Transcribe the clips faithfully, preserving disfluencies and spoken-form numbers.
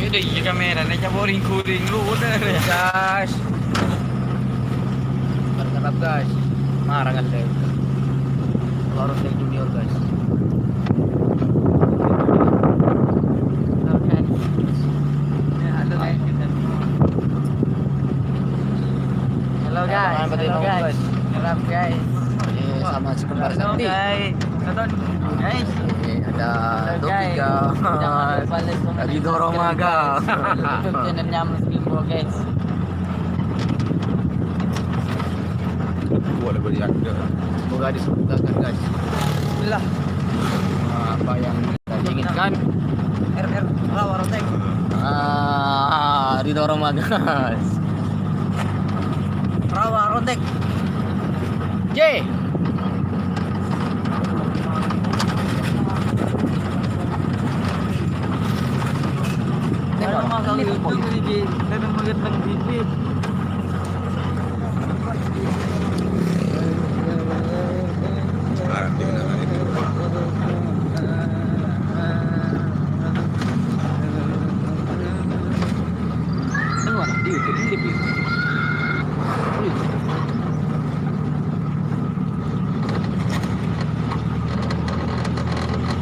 Udah, iya, kameranya coba ring-kuring lu, udah deh. Guys. Berharap, guys. Marah kan deh. Baru saya junior, guys. Halo, guys. Halo, guys. Halo, guys. Halo, guys. Halo, guys. Ini sama si kembar Halo, sakti. Guys. Halo, guys. Oke, ada Halo, Topi, guys. Guys. Jangan lupa like, comment, Ridho Romaga. Subscribe, guys. YouTube channelnya Amrus Bimbo, guys. Wah, ada banyak, ada. Semoga disebutkan, guys. Bismillah. Apa yang kita inginkan? R R, rawa rotek. Ah, Ridho Romaga, guys. Rawa rotek. J.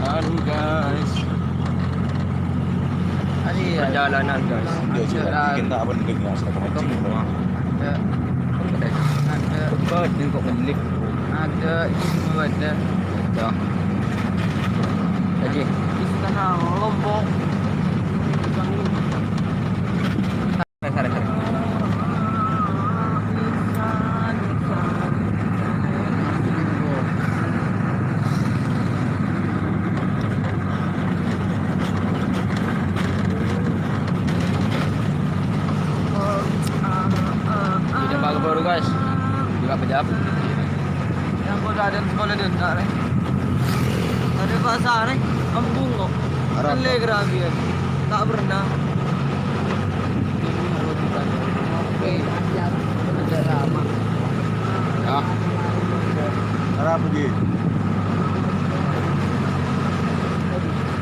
Aduh, guys. Aduh, ya. Perjalanan, guys. Iya, sudah. Jalan. Bikin tak apa nih, nggak usah pancing. Ada. Ada. Tempat yang kok ngelip. Ada, ini ada. Ada. Lagi. Istana Lombok. Sare, sare, sare. Ini coba ke baru, guys. Juga pejam. Yang kok ada sekolah dan tak, eh. Ada pasar, eh. Kampung kok. Arab. Kan le kerabian. Tak pernah. Ya. Arab pergi.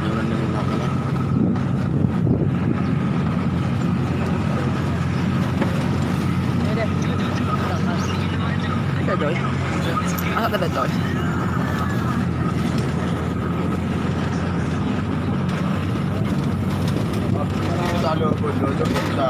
Jangan dengan apa lah. Ada, coy. Ah, ada, coy. Kita ada pun, cocok kita.